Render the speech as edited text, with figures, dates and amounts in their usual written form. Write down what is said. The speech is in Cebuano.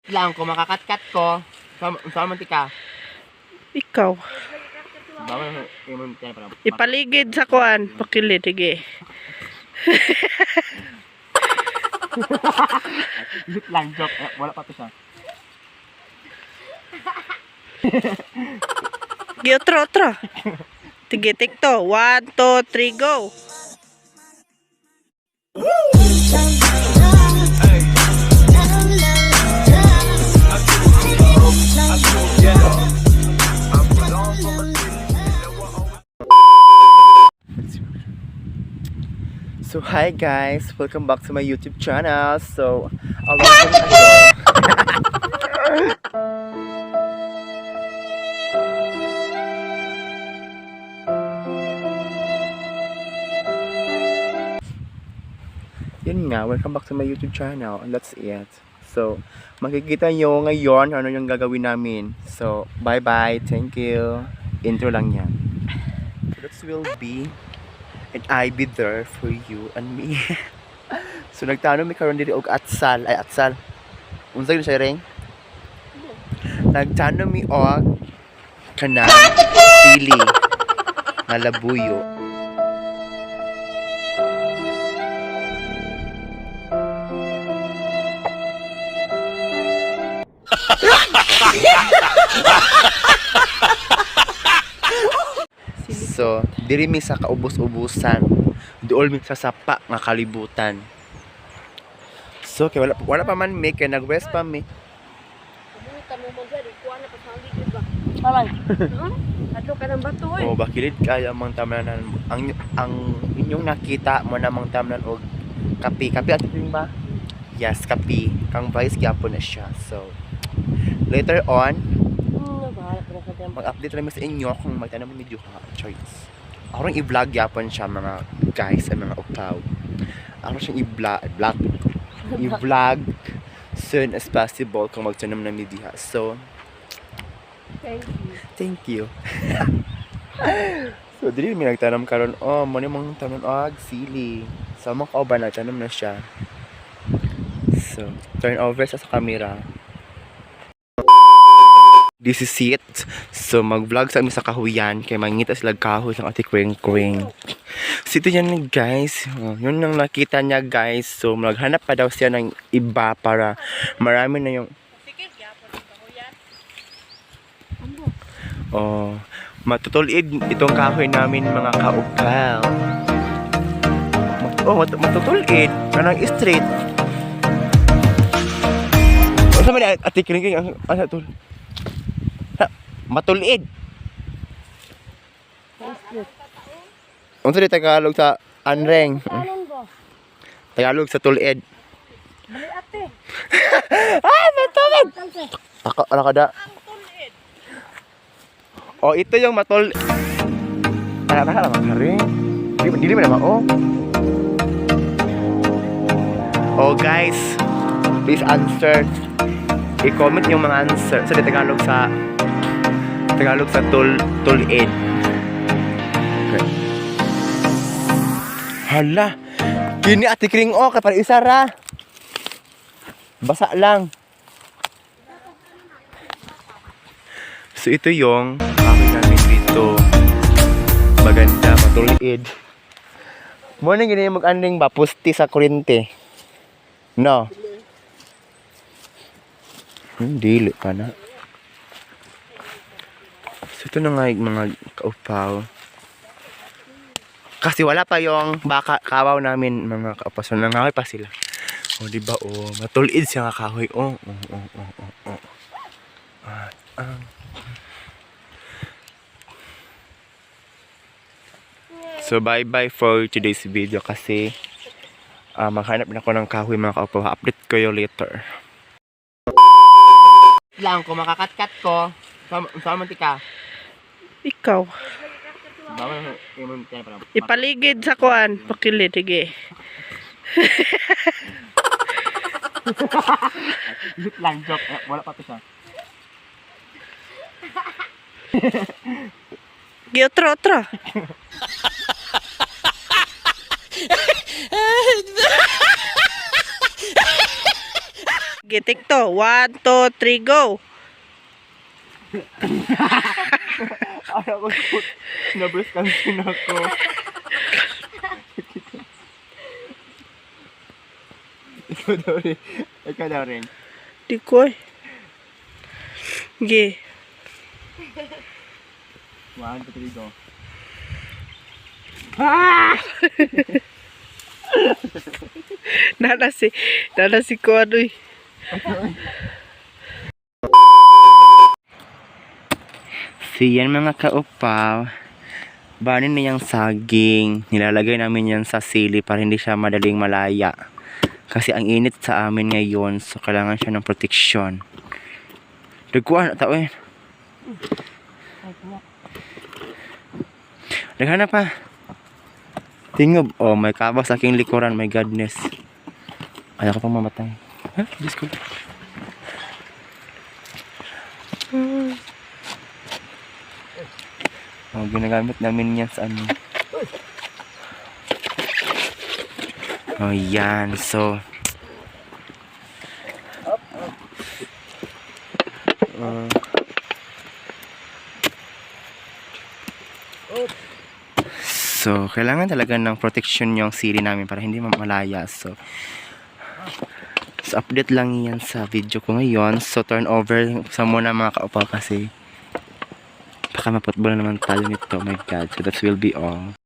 Lang ko makakatkat ko. Sa man tika. Ikaw. Bawal imong tiyan para. Ipaligid sa kuan. Pakilid, sige. Wait lang, joke. Eh, wala pa to siya. Gi, otro, otro. Sige, tikto. One, two, three, go. So hi guys, welcome back to my YouTube channel. So, a long time ago. Yun nga, welcome back to my YouTube channel and that's it. So, makikita nyo ngayon ano yung gagawin namin. So, bye-bye. Thank you. Intro lang yan. That will be and I be there for you and me. So nagtanong mi karon diri og atsal, ay atsal. Unsa gyud siya ring? Nagtanong mi og kanang sili nga labuyo. So, diri mi sa kaubos-ubusan. Duol mi sa sapa nga kalibutan. So, kay wala, wala pa man mi kay nag-rest pa mi. Palay. Adto ka ng bato eh. Oh, bakilid kaya mang tamnanan ang inyong nakita mo namang tamnan og kape. Kape ato din ba? Yes, kape. Kang vice gyapon na siya. So, later on, mag-update lang mi sa inyo kung magtanong mi duha choice. Ako rin i-vlog gyapon siya mga guys and mga upaw. Ako siyang i-vlog, vlog, i-vlog soon as possible kung magtanong na mi diha. So, Thank you. thank you. So, dili mi nagtanom karon. Oh, mo ni mong tanom og sili. Sa mga kauban nagtanom na siya. So, turn over sa camera. This is it. So, mag-vlog sa amin sa kahuyan. Kay mangita sila kahoy sa ati Kweng Kweng. So, ito yan guys. Oh, yun ang nakita niya guys. So, maghanap pa daw siya ng iba para marami na yung. Sige, gyapon ang kahuyan. Oh, matutulid itong kahoy namin mga kaukal. Oh, matutulid. Kanang street. Unsa man ni Ate Kring Kring ang asa tul? Ha, matulid. Unsa di Tagalog sa anreng? Tagalog sa tulid. Bali ate. Ah, matulid. Ako, ano ka da? Oh, ito yung matol. Tara, tara lang kare. Dili, dili man naman, oh. Oh, guys. Please answer. I-comment yung mga answer sa Tagalog sa tul tulid. Okay. Hala. Kini Ate Kring oh, kay para isa ra. Basa lang. So ito yung kahoy namin dito. Maganda, matulid. Morning gini mag-anding ba pusti sa kuryente. No. Dili pa na. So ito na nga yung mga kaupaw. Kasi wala pa yung baka kawaw namin mga kaupaw. So nangahoy pa sila. O di ba oh, matulid siya nga kahoy. Oh. Ah, ah. So bye-bye for today's video kasi maghanap na ako ng kahoy mga kaupaw. Update ko yun later. Lang ko makakatkat ko. Sa man tika. Ikaw. Ipaligid sa kuan. Pakilid, sige. Wait lang, joke. Eh, wala pa to siya. Gi, otro, otro. Sige, take two. One, two, three, go. Ayaw ko. Na-breast cancer na ako. Ikaw daw rin. Ikaw daw rin. Di ko eh. Sige. One, two, three, go. Nana si ko ano eh. So yan, mga kaupaw. Bani na yung saging. Nilalagay namin yan sa sili para hindi siya madaling malaya. Kasi ang init sa amin ngayon. So kailangan siya ng proteksyon. Dagkuan na tao eh. Daghan na pa. Tingob. Oh, may kabas sa aking likuran. My goodness. Ayaw ko pang mamatay. Ha? Diyos ko. Oh, ginagamit namin yan sa ano. Oh, yan. So, kailangan talaga ng protection yung sili namin para hindi mamalaya. So, update lang yan sa video ko ngayon. So, turn over sa muna, mga kaupaw, kasi baka maputbol na naman tayo nito. Oh my God. So, that will be all.